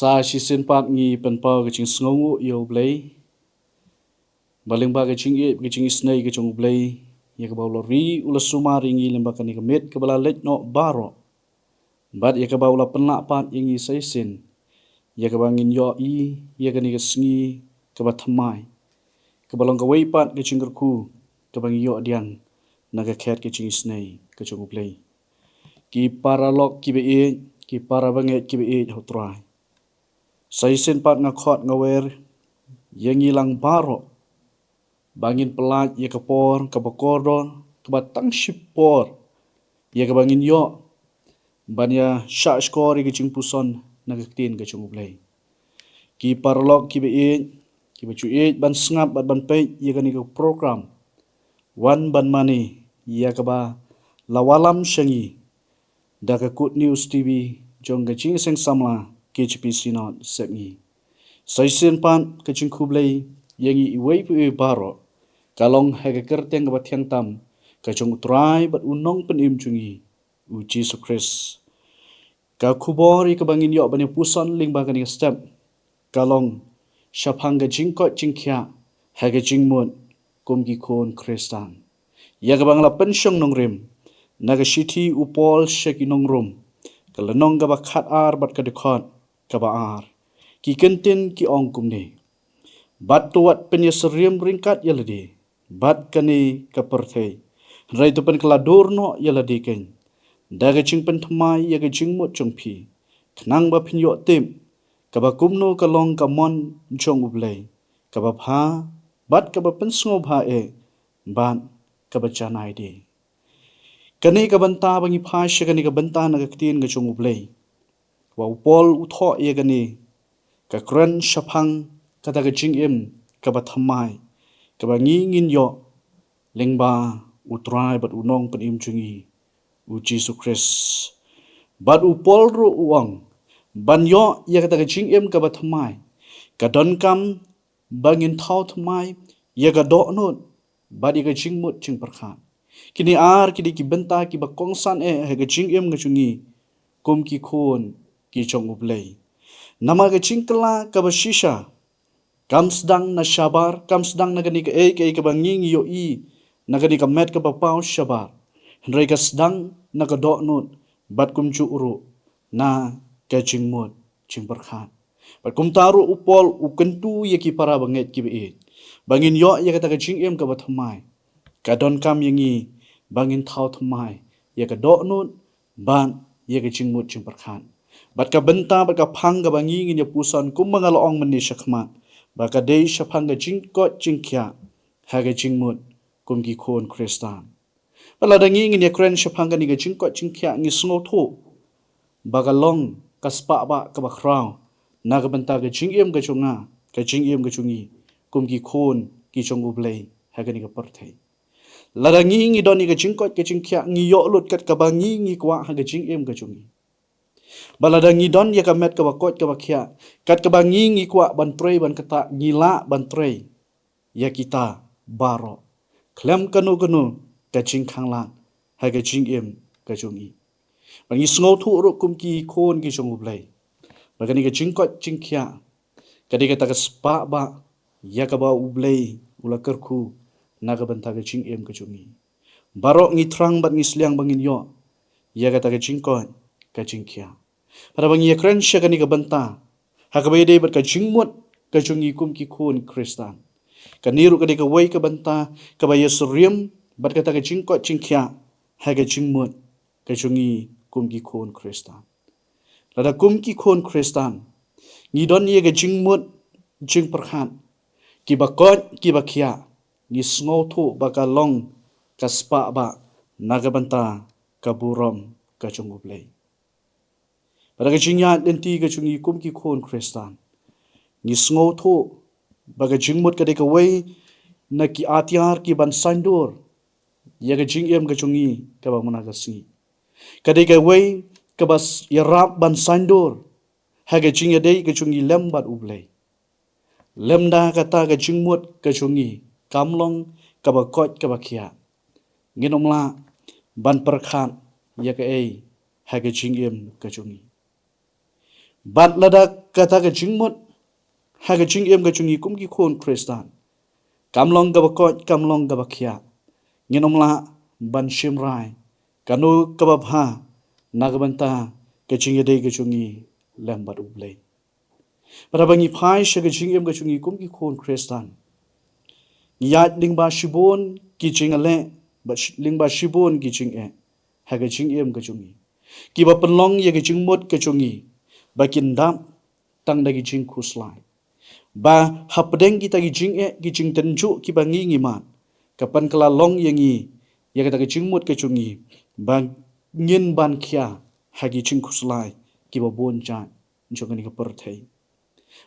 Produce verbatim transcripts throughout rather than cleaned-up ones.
Sa shisien pat ngi pynpaw ka jingsngewnguh ïa U Blei. Ba lyngba ka jingïeit, ka jingisynei ka jong U Blei, ïa kaba u la ri, u la sumar ïa ngi lyngba kane ka miet kaba la leit noh baroh. Bad ïa kaba u la pynlah pat ïa ngi sa shisien, ïa kaba ngin ïohi ïa kane ka sngi kaba thymmai, kaba long kawei pat ka jingkyrkhu kaba ngi ïoh diang na ka khet ka jingisynei ka jong U Blei. Ki paralok kiba ïeit, ki parabangeit kiba ïeit ha U Trai. Sa shisien pat nga khot nga wer ïa ngi lang baroh ba ngin pyllait ïa ka por kaba kordor, kaba tang shipor, ïa kaba ngin ïoh ban ïa shahshkor ïa ka jingpuson na ka ktien ka jong U Blei. Ki paralok kiba ïeit, kiba ju ïeit ban sngap bad ban peit ïa kane ka program Wan Ban Mane, ïa kaba la wallam sha ngi da ka Good News T V jong ka Jingïaseng Samla K J P Synod Sepngi. Sa shisien pat ka jingkhublei ïa ngi iwei pa iwei baroh, ka long ha ka kyrteng kaba thiang tam ka jong U Trai bad U Nongpynim jong ngi, U Jisu Khrist. Ka khubor ïa kaba ngin ïoh ban ïa puson lyngba kane ka step ka long shaphang ka jingkoit jingkhiah ha ka jingmut kum ki khun Khristan. Ïa kaba nga la pynshong nongrim na ka shithi u Paul sha ki nong Rom, ka lynnong kaba khatar bad ka dkhot kaba ar. Ki kyntien ki ong kumne: Bad to wat pynïasyriem ryngkat ïa lade bad kane ka pyrthei, hynrei to pynkylla dur noh ïa lade keiñ da ka jingpynthymmai ïa ka jingmut jong phi, khnang ba phin ïoh tip kaba kumno ka long ka mon jong U Blei, kaba bha bad kaba pynsngewbha eh bad kaba janai de. Kane ka bynta ba ngi phai sha kane ka bynta na ka ktien ka jong U Blei, ba u Paul u thoh ïa kane, ka kren shaphang kata ka jingim kaba thymmai kaba ngi ngin ïoh lyngba U Trai bad U Nongpynim jong ngi, U Jisu Khrist. Bad u Paul ruh u ong, ban ïoh ïa kata ka jingim kaba thymmai, ka donkam ba ngin thaw thymmai ïa ka dohnud bad ïa ka jingmut jingpyrkhat. Kine ar ki dei ki bynta kiba kongsan eh ha ka jingim ka jong ngi kum ki khun ki jong U Blei. Namar ka jingkylla kaba shisha kam sdang na shabar, kam sdang na kane kaei kaei kaba ngi ngi ïohi na kane ka met kaba paw shabar, hynrei ka sdang na ka dohnud bad kumjuh ruh na ka jingmut jingpyrkhat. Bad kumta ruh u Paul u kyntu ïa ki parabangeit kiba ïeit ba ngin ïoh ïa kata ka jingim kaba thymmai, ka donkam ïa ngi ba ngin thaw thymmai ïa ka dohnud bad ïa ka jingmut jingpyrkhat. Bad ka bynta bad ka phang kaba ngi ngin ïa puson kumba nga la ong mynne shakhmat, ba ka dei shaphang ka jingkoit jingkhiah ha ka jingmut kum ki khun Khristan. Bad lada ngi ngin ïa kren shaphang kane ka jingkoit jingkhiah, ngi sngewthuh ba ka long ka spah bah kaba khraw na ka bynta ka jingim ka jong nga, ka jingim ka jong ngi kum ki khun ki jong U Blei ha kane ka pyrthei. Lada ngi ngi don ïa ka jingkoit ka jingkhiah, ngi ïoh lut kat kaba ngi ngi kwah ha ka jingim ka jong ngi. Bad lada ngi don ïa ka met kaba koit kaba khiah, kat kaba ngi ngi kwah ban trei ban ktah, ngi lah ban trei ïa kita baroh khlem kano kano ka jingkhanglad ha ka jingim ka jong ngi. Bad ngi sngewthuh ruh kum ki khun ki jong U Blei ba kane ka jingkoit jingkhiah ka dei kata ka spah bah ïa kaba U Blei u la kyrkhu na ka bynta ka jingim ka jong ngi. Baroh ngi thrang bad ngi sliang ba ngin ïoh ïa kata ka jingkoit ka jingkhiah. Pat ba ngi ïa kren sha kane ka bynta ha kaba ïadei bad ka jingmut ka jong ngi kum ki khun Khristan, kane ruh ka dei kawei ka bynta kaba ïasyriem bad kata ka jingkoit jingkhiah ha ka jingmut ka jong ngi kum ki khun Khristan. Lada kum ki khun Khristan ngi don ïa ka jingmut jingpyrkhat, kiba koit kiba khiah, ngi sngewthuh ba ka long ka spah bah na ka bynta ka burom ka jong U Blei. Bad ha ka jingïaid lynti ka jong ngi kum ki khun Khristan, ngi sngewthuh ba ka jingmut ka dei kawei na ki atiar ki ban saiñdur ïa ka jingim ka jong ngi kaba mynta ka sngi. Ka dei kawei kaba s-, ïarap ban saiñdur ha ka jingïadei ka jong ngi lem bad U Blei. Lymda kata ka jingmut ka jong ngi kam long kaba koit kaba khiah, ngin ym lah ban pyrkhat ïa kaei ha ka jingim ka jong ngi. Bad lada kata ka jingmut ha ka jingim ka jong ngi kum ki khun Khristan kam long kaba koit, kam long kaba khiah, ngin ym lah ban shim rai kano kaba bha na ka bynta ka jingïadei ka jong ngi lem bad U Blei. Bad haba ngi phai sha ka jingim ka jong ngi kum ki khun Khristan, ngi ïaid lyngba shibun ki jingeh, bad shi- lyngba shibun ki jingeh ha ka jingim ka jong ngi, kiba pynlong ïa ka jingmut ka jong ngi ba kin dap tang da ki jingkhuslai. Ba hapdeng kita ki jingeh, ki jingtynjuh kiba ngi ngi mad, ka pynkylla long ïa ngi ïa kata ka jingmut ka jong ngi ba ngin ban khia ha ki jingkhuslai kiba bun jait jong kane ka pyrthei.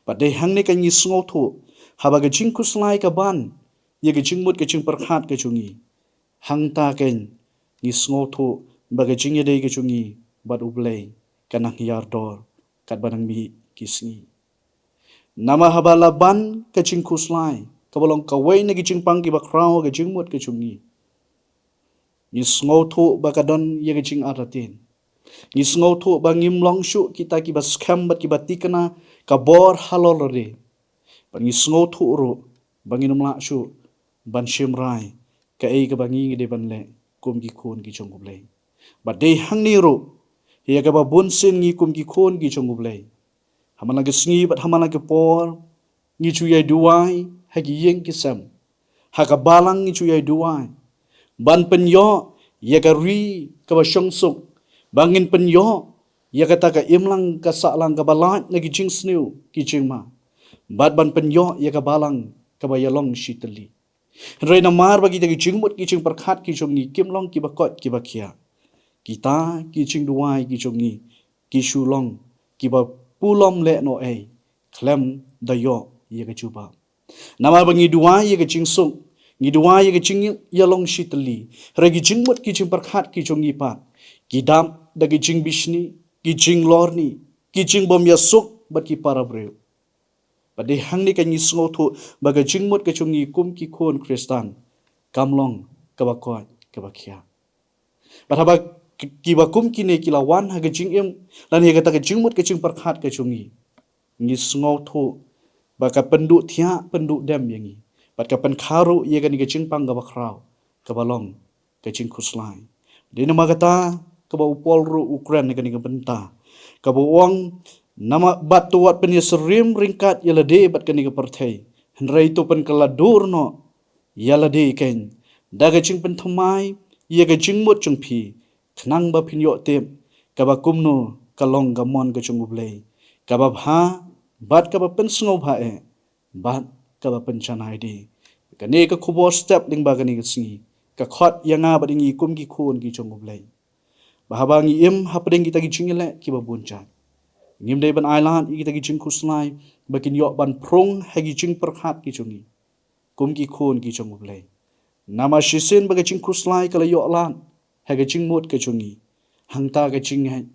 Bad dei hangne ka ngi sngewthuh, haba ka jingkhuslai ka ban ïa ka jingmut ka jingpyrkhat ka jong ngi, hangta ka ngi sngewthuh ba ka jingïadei ka jong ngi bad U Blei ka nang hiar dor katba nang mih ki sngi. Namar haba la ban ka jingkhuslai kaba long kawei na ki jingpang kiba khraw ka jingmut ka jong ngi, ngi sngewthuh ba ka don ïa ka jingartatien. Ngi sngewthuh ba ngim long shuh kita kiba skhem bad kiba tikna ka bor halor lade. Bad ngi sngewthuh ruh ba ngin ym lah shuh ban shim rai kaei kaba ngi ngi dei ban leh kum ki khun ki jong U Blei. Bad dei hangne ruh ïa kaba bun sien ngi kum ki khun ki jong U Blei, ha man la ka sngi bad ha man la ka por, ngi ju ïai duwai ha ki ïing ki sem, ha ka balang ngi ju ïai duwai ban pynïoh ïa ka ri kaba shongsuk, ba ngin pynïoh ïa kata ka imlang ka sahlang kaba lait na ki jingsniew ki jingma, bad ban pynïoh ïa ka balang kaba ïalong shi tylli. Hynrei namar ba kita ki jingmut ki jingpyrkhat ki jong ngi kim long kiba koit kiba khiah, kita ki jingduwai ki jong ngi ki shu long kiba pulom lehnohei khlem da ïoh ïa ka jubab. Namar ba ngi duwai ïa ka jingsuk, ngi duwai ïa ka jingïalong shi tylli, hynrei ki jingmut ki jingpyrkhat ki jong ngi pat ki dap da ki jingbishni, ki jinglorni, ki jingbym ïasuk bad ki para briew. Bad dei hangne ka ngi sngewthuh ba ka jingmut ka jong ngi kum ki khun Khristan kam long kaba koit kaba khiah. Bad haba ki- kiba kum kine ki la wan ha ka jingim lane ha kata ka jingmut ka jingpyrkhat ka jong ngi, ngi sngewthuh ba ka pynduh thiah pynduh dem ïa ngi, bad ka pynkha ruh ïa kane ka jingpang kaba khraw kaba long ka jingkhuslai. Dei namar kata kaba u Paul ruh u kren ha kane ka bynta, kaba u ong, namar bad to wat pynïasyriem ryngkat ïa lade bad kane ka pyrthei, hynrei to pynkylla dur noh ïa lade keiñ da ka jingpynthymmai ïa ka jingmut jong phi, khnang ba phin ïoh tip kaba kumno ka long ka mon ka jong U Blei, kaba bha bad kaba pynsngewbha eh bad kaba pynjanai de. Kane ka khubor step lyngba kane ka sngi ka khot ïa nga bad ïa ngi kum ki khun ki jong U Blei, ba haba ngi im hapdeng kita ki jingïaleh kiba bun jait, ngim dei ban ailad ïa kita ki jingkhuslai ba kin ïoh ban prung ha ki jingpyrkhat ki jong ngi kum ki khun ki jong U Blei. Namar shisien ba ka jingkhuslai ka la ïoh lad ha ka jingmut ka jong ngi, hangta ka jingngeit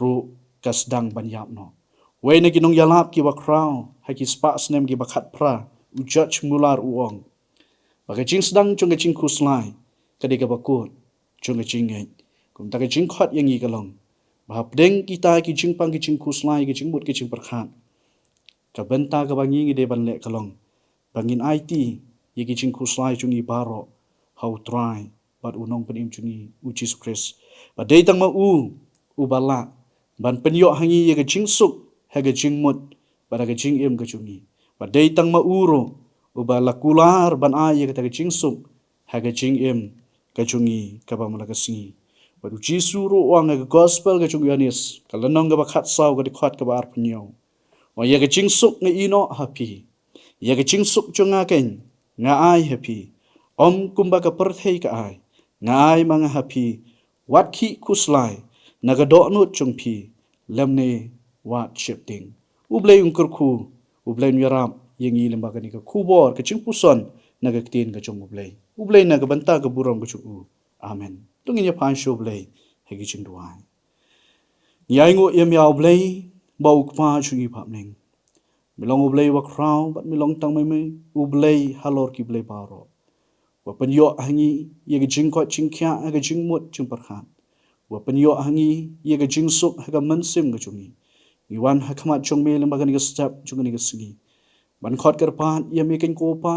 ruh ka sdang ban ïap noh. Wei na ki nongïalap kiba khraw ha ki spah snem kiba khatphra, u George Muller u ong ba ka jingsdang jong ka jingkhuslai ka dei kaba kut jong ka jingngeit. Kumta ka jingkhot ïa ngi ka long ba hapdeng kita ki jingpang ki jingkhuslai, ki jingmut ki jingpyrkhat, ka bynta kaba ngi ngi dei ban leh ka long ba ngin aiti ïa ki jingkhuslai jong ngi baroh ha U Trai bad U Nongpynim jong ngi U Jisu Khrist. Ba dei tang ma u uba lah ban pynïoh ha ngi ïa ka jingsuk ha ka jingmut bad ha ka jingim ka jong ngi. Ba dei tang ma u ruh uba la kular ban ai ïa kata ka jingsuk ha ka jingim ka jong ngi kaba man la ka sngi. Bad U Jisu ruh u ong ha ka gospel ka jong u Ïoannis, ka lynnong kaba khatsaw, ka dkhot kaba arphew hynñiew, u ong, ïa ka jingsuk nga ïehnoh ha phi, ïa ka jingsuk jong nga keiñ nga ai ha phi, ym kumba ka pyrthei ka ai, nga ai ma nga ha phi. Wat khih khuslai na ka dohnud jong phi, lymne wat sheptieng. U Blei un kyrkhu, U Blei un ïarap ïa ngi lyngba kane ka khubor ka jingpuson na ka ktien ka jong U Blei. U Blei na ka bynta ka burom ka jong u. Amen. To ngin ïa pan sha U Blei ha ki jingduwai. Ngi ainguh ïa me, ïa U Blei, ba u Kpa jong ngi ba ha bneng. Me long U Blei uba khraw bad me long tang ma me U Blei halor ki blei baroh. Uba pynïoh ha ngi ïa ka jingkoit jingkhiah ha ka jingmut jingpyrkhat. Uba pynïoh ha ngi ïa ka jingsuk ha ka mynsiem ka jong ngi. Ngi wan ha khmat jong me lyngba kane ka step jong kane ka sngi ban khot kyrpad ïa me keiñ ko Pa,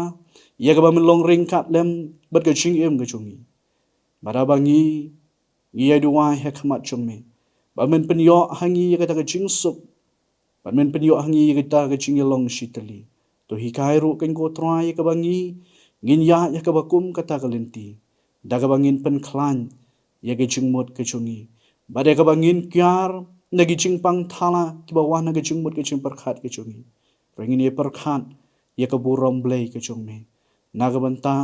ïa kaba men long ryngkat lem bad ka jingim ka jong ngi. Bad haba ngi, ngi ïa duwai ha khmat jong me ba men pynïoh ha ngi ïa kata ka jingsuk, bad men pynïoh ha ngi ïa kata ka jingïalong shitylli. To hikai ruh keiñ ko Trai ïa kaba ngi, ngin ïaid ïa kaba kum kata ka lynti, da kaba ngin pynkhlaiñ ïa ka jingmut ka jong ngi, bad ïa kaba ngin kiar na ki jingpang thala kiba wan na ka jingmut ka jingpyrkhat ka jong ngi. Hynrei ngin ïa pyrkhat ïa ka burom blei ka jong me, na ka bynta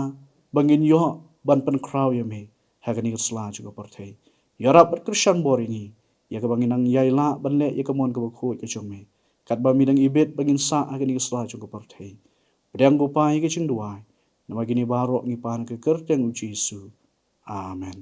ba ngin ïoh ban pynkhraw ïa me ha kane ka sla jong ka pyrthei. Ïarap bad kyrshan bor ïa ngi, ïa kaba ngin nang ïai lah ban leh ïa ka mon kaba khuid ka jong me, katba me dang ibit ba ngin sah ha kane ka sla jong ka pyrthei. Pdiang ko Pa ïa ka jingduwai, namar kine baroh ngi pan ha ka kyrteng u Jisu. Amen.